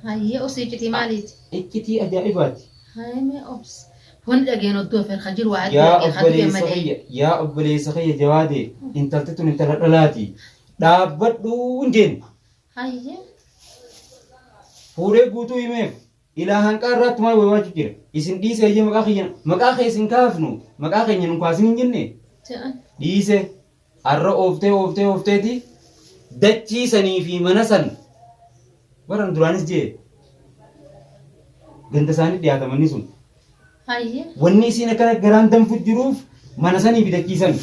Hayyee obsi iccitii maaliiti? Iccitii ajaa'ibaati. Hayyee mee obsi. Wanni dhageen oddoo afeer ka jiru waa Yaa dhagee ka du'e obboleessa malee. kiyya, yaa obboleessa kiyya Jawaadee, intalti tun intala dhalaati. Dhaabbadhu hin jeen. Hayyee. Fuudhee guutuu himeef. Ilaa hanqaa irraatti maal waywaachuu jira. Isin dhiise eeyyee maqaa kiyya maqaa kee isin kaafnu maqaa keenya nun kaasin hin jenne. Jedhan. Dhiise. Arra ooftee ooftee oofteeti dachii sanii fi mana san baran duraanis jee ganda isaanii dhiyaata manni sun. Hayyee. Wanni isiin akkana garaan danfu jiruuf mana sanii fi dachii san.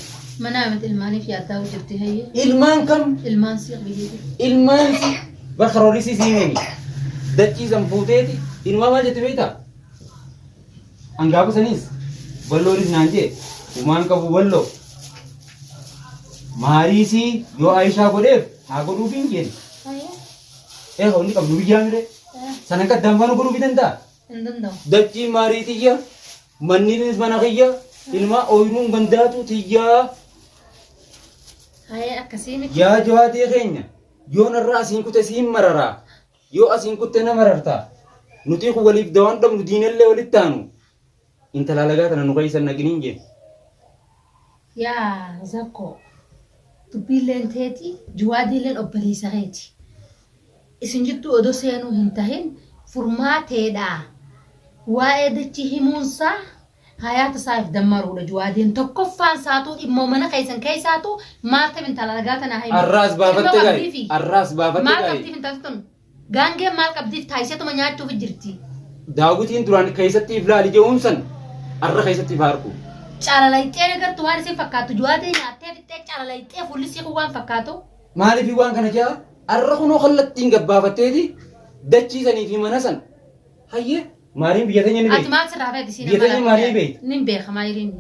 Manaa miti ilmaaniif yaaddaa jirti hayyee. Ilmaan kam Ilmaan siq biyyeeti. ilmaan si bar karoorri sii siimeni dachii san fuuteeti ilmaa maal jette beektaa? An gaafa saniis balloonis naan jee humaan qabu balloo. Maariisii yoo Aayishaa godheef haa godhuuf hin jeen. Ee wanni qabnu biyyaa mire. Sana akka addaan baanu godhuuf danda'a. Hin danda'u. Dachii maarii tiyya, manniinis mana kiyya, ilmaa ooyiruun gandaatu tiyyaa. Hayee akkasii miti. Yaa jawaadee keenya yoo narraa asiin kute siin mararaa. Yoo asiin kutte na mararta. Nutii kun waliif dawaan dhabnu diinallee walitti taanu. Intala alagaa tana nu keessa hin naqiniin jeen. Yaa Zakkoo dubbiilleen teeti Juwaadiilleen obboleessa keeti. Isin jidduu odoo seenuu hin tahin furmaateedha. Waa'ee dachii himuunsaa hayaata isaaf dammaruudha Juwaadeen tokkoffaan saatuu dhimmoo mana keessan keessaatu maal ta'e intala alagaa tana himi. Arraas baafatte Ilmoo ga'i. qabdiifi. Arraas baafatte Maal ga'i. qabdiif intalti tun? Gaangeen maal qabdiif taayiseetuma nyaachuuf jirti. Daawwitiin duraan keessatti if laali je'uun san arra keessatti if harku. Calalayxee agartu waan isin fakkaattu Juwaadee nyaattee fixxee calalayxee fuulli sii kun waan fakkaatu. Maaliif waan kana je'a? Arra kunoo kallattiin gabbaafatteeti dachii sanii fi mana san. Hayyee maariin biyya teenya ni Ati beekti. maal sirraa feeti siin Biyya teenya maarii beekti. Nin beeka maayiriin.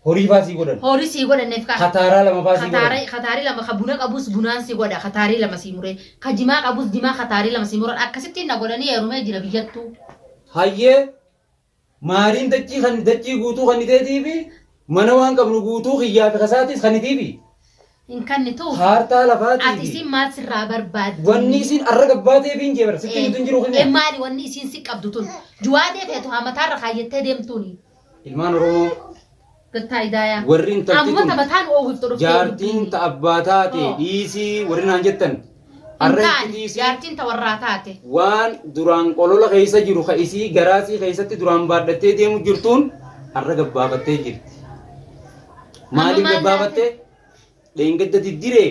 Horii faa sii godhan. Horii sii godhanneef kaa. Kataaraa lama faa sii godhan. Kataarii kataarii lama ka buna qabus bunaan si godha kataarii lama sii muree ka jimaa qabus jimaa kataarii lama sii muran akkasittiin na godhanii heerumee jira biyyattuu. Hayyee maariin dachii kan dachii guutuu kan iteetii fi mana waan qabnu guutuu kiyyaa fi kasaatis kan itiifi. Hin kannituuf. Kaartaa lafaatii Ati fi isiin maal sirraa barbaaddi? wanni isiin arra gabbaateef hin jee bara sitti nuti hin jiru Eh kimiya. maali wanni isiin si qabdu tun? Juwaadee feetu haa mataarra kaayyattee deemtuuni. Ilmaan Oromoo Gattaa idaayaa. warri intalti Amma tun taphataan oowwiftu dhuftee jaartiin dubbiin. ta abbaa taate Oh. dhiisii warri naan jettan Hin arra taane itti dhiisii jaartiin ta warraa taate. waan duraan qolola keessa jiru ka isii garaasii keessatti duraan baadhattee deemu jirtuun arra gabbaafattee jirti. Maaliif maal gabbaafattee? Dheengadda diddiree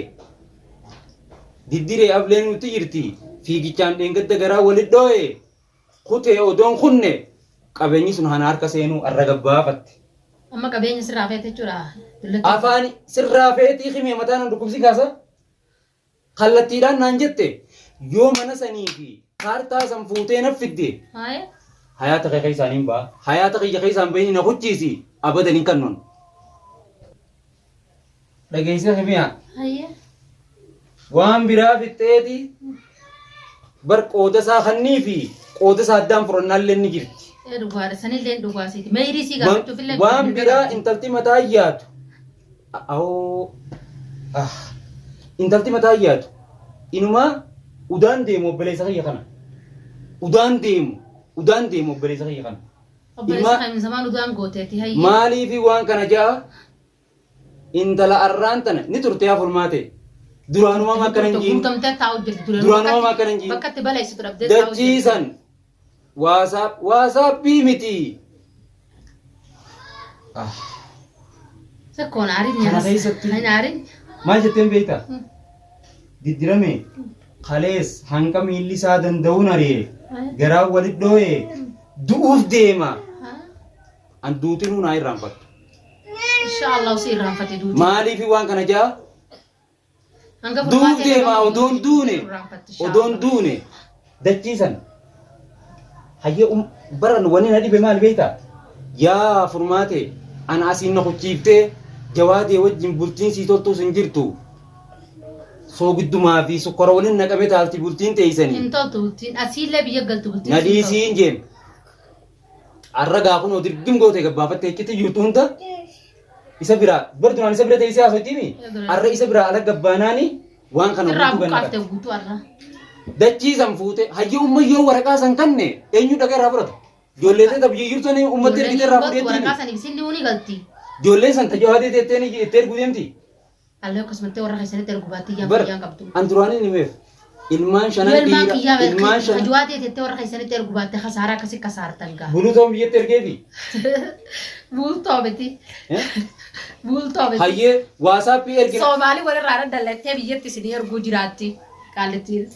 diddiree ablee nutti jirti fiigichaan dheengadda garaa walit dhooye kutee odoon kunne qabeenyi sun hana harka seenuu arra gabbaafatte. Amma qabeenya sirraa feete jechuudha. Dullatti. Afaan sirraa feetii himee mataa nan dhukkubsi kaasa. Kallattiidhaan naan jette yoo mana sanii fi kaartaa san fuutee na fidde Haaya. hayaata kee keessaan hin ba'a. Hayaata kiyya keessaan bahini na kuchiisi abadan hin kannon. Dhageessee himiyaa. Hayyee. Waan biraa fixxeeti bar qooda isaa kannii fi qooda isaa addaan fudhannaallee ni jirti. Ee dhugaadha sanillee dhugaasiiti. Meeyrii sii gaafachuufillee Waan biraa intalti mataa yaatu Awoo. Ah. Intalti mataa yaadu. Inumaa udaan deemu obboleessa kiyya kana. Udaan deemu. Udaan deemu obboleessa kiyya kana. Obboleessa Ilma- kan zamaan udaan gooteeti hayyee. Maaliifi waan kana ja'a intala arraan tana ni turte yaa furmaate. Duraanumaa akkana hin jiin. Guutamtee taa'u jirti duraan. Duraanumaa akkana hin jiin. Bakka itti baleessitu dhabdee taa'u jirti. Dachiisan Waasaap waasaapii miti. Ah, Sakkoon aarin Kana nyaas. keessatti- Hin aarin. Maal jetteen beektaa? Diddirame kalees hanqa miilli isaa danda'uun ari'e garaa walit dhoo'e du'uuf deema. An duutinuu naa irraanfattu. Insha Allah si irraanfate duuti. Maaliif waan kana jaa? Hanga Duuf furmaatee deemaa nama odoon duune irraanfatti insha odoon Allah. duune dachiisan hayyee baran wanni na dhibe maal beektaa yaa furmaate ana asiin na kuchiiftee jawaadee wajjin bultiin sii toltuus hin jirtu soogiddumaa fi sukkara waliin naqame taalti bultiin teeysanii Hin toltu bultiin asiillee biyya galtu bultiin. na siin toltu. dhiisiin jeen arra gaa kunoo dirgim goote gabbaafattee achitti jirtu hunda isa biraa bar duraan isa bira teessee haasoftiimi Duraan. arra isa biraa ala gabbaanaani waan kana Irraa guutuu ganna buqqaafte qabdi. guutuu arra. Dachii san fuute hayyee ummayyoo waraqaa san kanne eenyu dhaqee irraa fudhata? Ijoollee ta'e biyya jirtu sanii ummatti Ijoolleen ergitee irraa hin fudheettiin. waraqaa saniif isin ni galti. Ijoolleen san tajaajila teetteen itti erguu deemti. Allee akkasumatti warra keessanitti ergu baatti iyyaan Bar fayyaan qabdu. an duraanii ni meef ilmaan shanan Yoo ilmaan dhiira kiyyaa ilmaan shanan kajuwaa ta'e teettee warra keessanitti ergu baatte kasaaraa akkasii kasaartan gaa. bulutoon biyyatti ergeefi. Buultoo miti. Buultoo miti. Hayyee waasaappii ergina Soomaalii walirraa dallattee biyyatti isinii erguu jiraatti. Qaallittiin.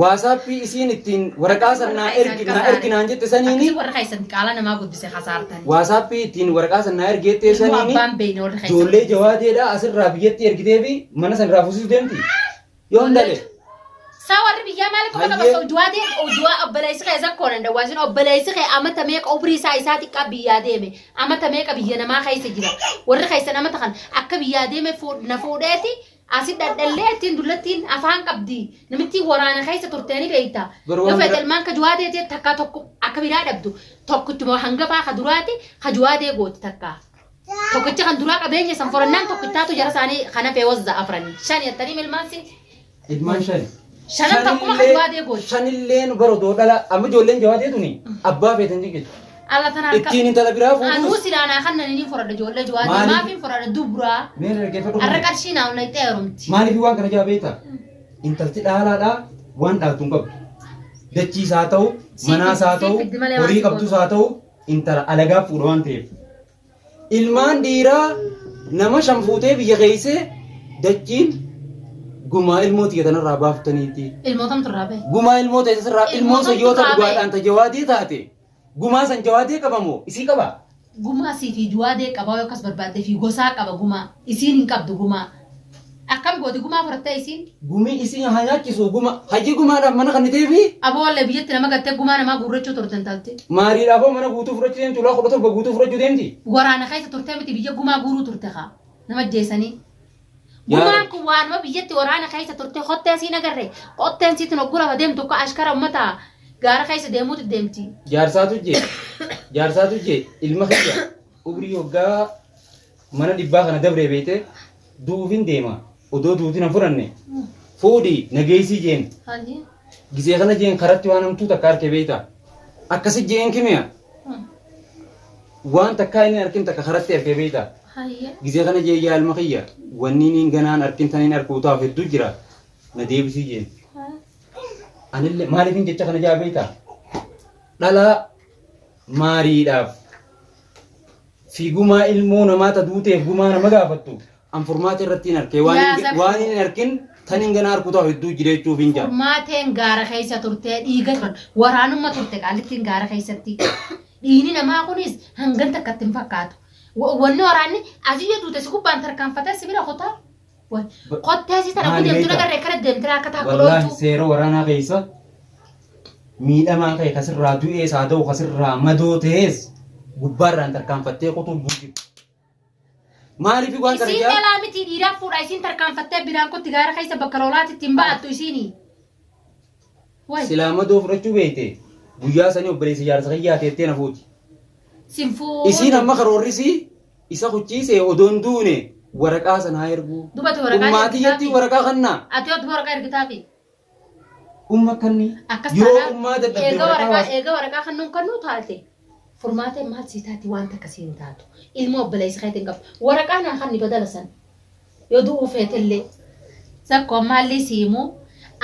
waasaappii isiin ittiin waraqaa san naa ergi naa ergi naan jette saniini Akkasii warra keessan qaala namaa guddise kasaartan. waasaappii ittiin waraqaa san naa ergeettee Ilmoo saniini abbaan beeyne warra keessan. ijoollee jawaateedha asirraa biyyatti ergitee fi mana san irraa fuusisuu deemti. Yoom dhale? Saa warri biyyaa maal qofa qaba Hayyee. soo juwaatee juwaa obboleessi kee zakkoon hin dawwaasin obboleessi kee amata meeqa umrii isaa isaa xiqqaa biyyaa deeme amata meeqa biyya namaa keessa jira warri keessan amata kan akka biyyaa deeme na fuudheeti asi dhadhallee ittiin dullattiin afaan qabdi namittiin waraana keessa turtee ni beekta Garuu yoo waan fedhe bira- ilmaan ka juwaatee ta'e takka tokko akka biraa dhabdu tokkichuma hangafaa ka duraati ka juwaatee gooti takka. Tokkicha kan duraa qabeenya san forannaan tokkichaatu jara isaanii kana fee wazza afranii shan jettanii milmaansi Ilmaan shani. Shanan takkuma kan jawaadee gooti. Shanilleen bara odoo dhala amma ijoolleen jawaadee tuni abbaa feetan jechuudha. Alla tana harka. Ittiin intala biraa Anuu fuudhus. silaa naa kan nani fudhadha ijoollee jawaadee Maaliif? maafin fudhadha dubraa. Mee dhaggeeffadhu. Arra qarshii naa ol dhayxee heerumti. Maaliif waan kana jaa beektaa? Intalti dhaalaadhaa waan dhaaltu hin qabdu. Dachiis haa ta'u, Siif manaas haa siif ta'u, fiddi malee waan horii si qabdus gootu. haa ta'u, intala alagaa fuudha waan ta'eef. Ilmaan dhiiraa nama shan fuutee biyya keeysee dachiin gumaa ilmoo tiyya tanarraa baaftaniiti. Ilmootamtu irraa bahe. Gumaa ilmoo ta'e sirraa ilmoo san yoo ta'u Ilmootamtu irraa bahe. dhugaadhaan ta jawaadee taate gumaa san jawaadee qabamoo isii qaba. Gumaa sii fi juwaadee qabaa yoo akkas barbaadde fi gosaa qaba gumaa. Isiin hin qabdu gumaa. Akkam gooti gumaa fudhattee isiin? Gumii isii haa nyaachisu guma hayyee gumaadhaaf mana kanniteefi Aboo wallee biyyatti nama gattee gumaa namaa guurrachuu turte intalti. maariidhaaf hoo mana guutuu fudhachuu deemti ulaa 17 guutuu fudhachuu deemti. Waraana keessa turtee miti biyya gumaa guuruu turte kaa. Nama ajjeesanii. Yaa Gumaan Rabbi. kun waanuma biyyatti waraana keessa turte kottee siin agarre qotteen siitin hoggura fa deemtu akka ashkara ummata gaara keessa deemuuti deemti. Jaarsaatu jee jaarsaatu jee ilma kiyya umrii waggaa mana dhibbaa kana dabree beeyte du'uufin deema odoo duuti na fudhanne fuudhi na geessii jeen gisee kana jeen karatti waan hamtuu takka arke beeyta akkasi jeen kimiya waan takkaa inni arkin takka karatti arke beeyta gisee kana jeen yaa ilma kiyya wanni niin ganaan arkin taniin arkuu taa'u hedduu jira na deebisii jeen anillee maaliifin jecha kana jaa beeyta dhalaa maariidhaaf fi gumaa ilmoo namaa ta duuteef gumaa nama gaafattu an furmaata irratti hin arkee waan Yaa hin- Zakko. waan hin arkin tan hin gana arku ta'u hedduu jira jechuuf hin jaa. Furmaateen gaara keessa turtee dhiiga turan waraanumma turte qaallittiin gaara keessatti. Dhiigni namaa kunis hangan takkatti hin fakkaatu. Wanni waraanni asii yoo duute si gubbaan tarkaanfatee si bira kutaa. Kottee si tana Maali deemtu beektaa? nagarree kana deemtee akka taakku Wallaahi dhooltu. seera waraanaa keessa miidhamaa kee kasirraa du'ees haa ta'u kasirraa madoo ta'ees gubbaarraan tarkaanfattee kutuun buuti. Maaliif waan kana Isiin jaa? dhalaa miti dhiiraa fuudha isiin tarkaanfattee biraan kotti gaara keessa bakka lolaatti ittiin ba'attu isiini. Wayi Silaa madoo fudhachuu beekte guyyaa sanii obboleessa jaarsa kiyyaa teettee na fuuti. sin fuudhu. Isiin amma karoorrisii isa kuchiise odoon duune waraqaa sana haa erguu. Dubati waraqaa Ummaa tiyyatti ergitaafi. waraqaa kannaa. Ati yoo duba waraqaa ergitaafi. Umma kanni Akkas yoo taanaan ummaa dadhabde eega waraqaa waraqaa baasa. eega waraqaa kannuun kannuu taate furmaateen maal sii taati waan takka sii hin taatu. Ilmoo obboleessa keetiin qabdu. Waraqaa naa kanni badala san. Yoo du'uu feetellee. Zakkoo ammaallee sii himuu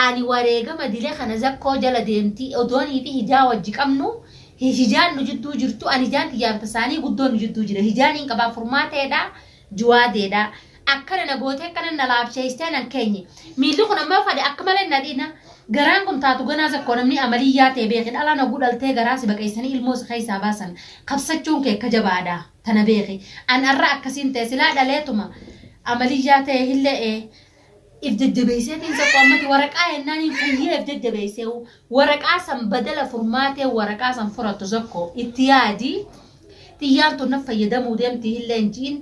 ani wareegama dile kana zakkoo jala deemti odoonii fi hijaa wajji qabnu hijaan nu jidduu jirtu ani hijaan tiyyaaf tasaanii guddoon nu jidduu jira hijaan hin qabaa furmaateedha juwaadeedha akkana na gootee akkana na laabsheessitee nan keenye miilli kun amma fadhe akka malee na dhina garaan kun taatu ganaa zakkoo namni amaliyyaa ta'e beeki dhalaan oguu dhaltee garaa si baqeessanii ilmoo si keessaa baasan kabsachuun kee akka jabaadha tana beeki an arra akkasiin ta'e silaa dhaleetuma amaliyyaa ta'e hillee if jajjabeesseetiin zakkoo ammati waraqaa ennaan hin fayyee if jajjabeessee waraqaa san badala furmaatee waraqaa san fudhattu zakkoo itti yaadi xiyyaan tun na fayyadamuu deemti hillee hin ji'in.